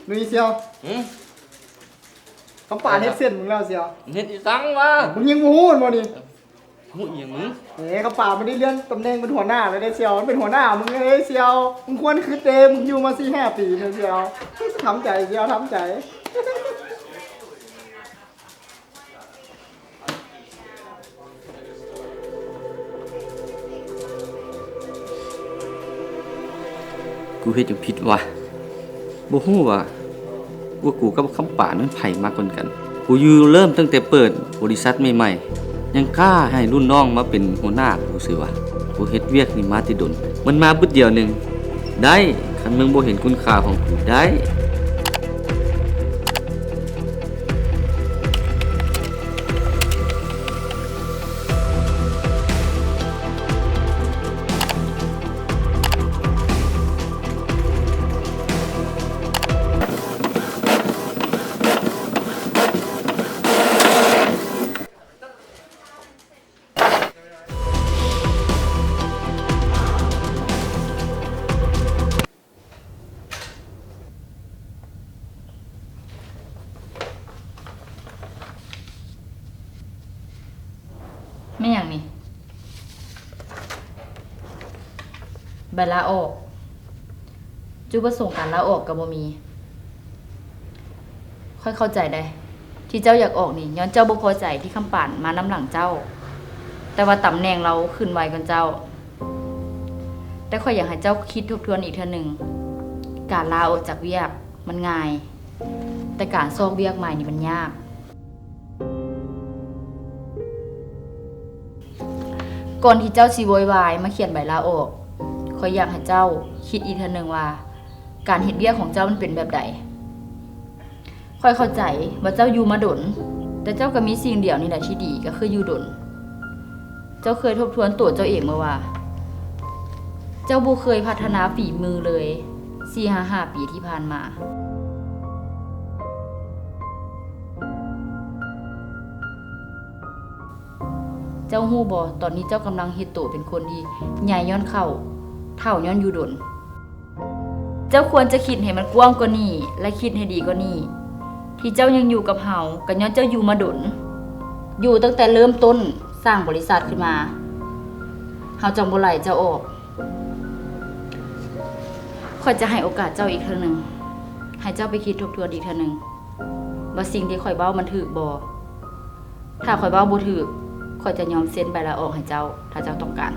ນຸຍສ່ຽວ. ຫືມ? ຄຳປານເຮັດເສັ້ນມຶງແລ້ວສ່ຽວ. ເຮັດອີ່ສັງວະ? ມຶງຍັງບໍ່ຮູ້ແມ່ນບໍ່ນີ້? ຮູ້ອີ່ຫຍັງມຶງ? ເອີ ຄຳປານມັນໄດ້ເລື່ອນຕຳແໜ່ງເປັນຫົວໜ້າແລ້ວເດ້ສ່ຽວ. ມັນເປັນຫົວໜ້າມຶງເດ້ສ່ຽວ. ມຶງຄວນຄິດເດ້ ມຶງຢູ່ມາສີ່ຫ້າປີແລ້ວສ່ຽວ. ທຳໃຈສ່ຽວ ທຳໃຈ. ກູເຮັດຫຍັງຜິດວະ? ບໍ່ຮູ້ວ່າ ວ່າກູກັບຄຳປານນັ້ນໃຜມັກກວ່າກັນ. ກູຢູ່ເລີ່ມຕັ້ງແຕ່ເປີດບໍລິສັດໃໝ່ໆ ຍັງກ້າໃຫ້ລຸ້ນນ້ອງມາເປັນຫົວໜ້າກູຊື່ຫວາ? ກູເຮັດວຽກນີ້ມາແຕ່ດົນ ມັນມາບຶດດຽວໜຶ່ງ. ໄດ້ ຄັນມຶງບໍ່ເຫັນຄຸນຄ່າຂອງກູ ໄດ້. ແມ່ນຫຍັງນີ້? ໃບລາອອກ. ຈຸດປະສົງການລາອອກກໍບໍ່ມີ. ຂ້ອຍເຂົ້າໃຈໄດ໋ ທີ່ເຈົ້າຢາກອອກນີ້ ຍ້ອນເຈົ້າບໍ່ພໍໃຈທີ່ຄຳປານມານຳຫຼັງເຈົ້າ, ແຕ່ວ່າຕຳແໜ່ງລາວຂຶ້ນໄວກວ່າເຈົ້າ. ແຕ່ຂ້ອຍຢາກໃຫ້ເຈົ້າຄິດທົບທວນອີກເທື່ອໜຶ່ງ. ການລາອອກຈາກວຽກມັນງ່າຍ, ແຕ່ການຊອກວຽກໃໝ່ນີ້ມັນຍາກ. ກ່ອນທີ່ເຈົ້າຊິໂວຍວາຍມາຂຽນໃບລາອອກ, ຂ້ອຍຢາກໃຫ້ເຈົ້າຄິດອີກເທື່ອໜຶ່ງວ່າ ການເຮັດວຽກຂອງເຈົ້າມັນເປັນແບບໃດ? ຂ້ອຍເຂົ້າໃຈວ່າເຈົ້າຢູ່ມາດົນ, ແຕ່ເຈົ້າກໍມີສິ່ງດຽວນີ້ແຫຼະທີ່ດີ, ກໍຄືຢູ່ດົນ. ເຈົ້າເຄີຍທົບທວນຕົວເຈົ້າເອງບໍ່ວ່າ ເຈົ້າບໍ່ເຄີຍພັດທະນາຝີມືເລີຍ ສີ່ຫາຫ້າປີທີ່ຜ່ານມາ? ເຈົ້າຮູ້ບໍ່, ຕອນນີ້ເຈົ້າກຳລັງເຮັດໂຕເປັນຄົນທີ່ໃຫຍ່ຍ້ອນເຂົ້າ, ເຖົ້າຍ້ອນຢູ່ດົນ. ເຈົ້າຄວນຈະຄິດໃຫ້ມັນກວ້າງກວ່ານີ້ ແລະ ຄິດໃຫ້ດີກວ່ານີ້. ທີ່ເຈົ້າຍັງຢູ່ກັບເຮົາ ກໍຍ້ອນເຈົ້າຢູ່ມາດົນ, ຢູ່ຕັ້ງແຕ່ເລີ່ມຕົ້ນສ້າງບໍລິສັດຂຶ້ນມາ. ເຮົາຈັ່ງບໍ່ໄລ່ເຈົ້າອອກ. ຂ້ອຍຈະໃຫ້ໂອກາດເຈົ້າອີກເທື່ອໜຶ່ງ, ໃຫ້ເຈົ້າໄປຄິດທົບທວນອີກເທື່ອໜຶ່ງ ວ່າສິ່ງທີ່ຂ້ອຍເວົ້າມັນຖືກບໍ່. ຖ້າຂ້ອຍເວົ້າບໍ່ຖືກ, ຂ້ອຍຈະຍອມເຊັນໃບລາອອກໃຫ້ເຈົ້າ, ຖ້າເຈົ້າຕ້ອງການ.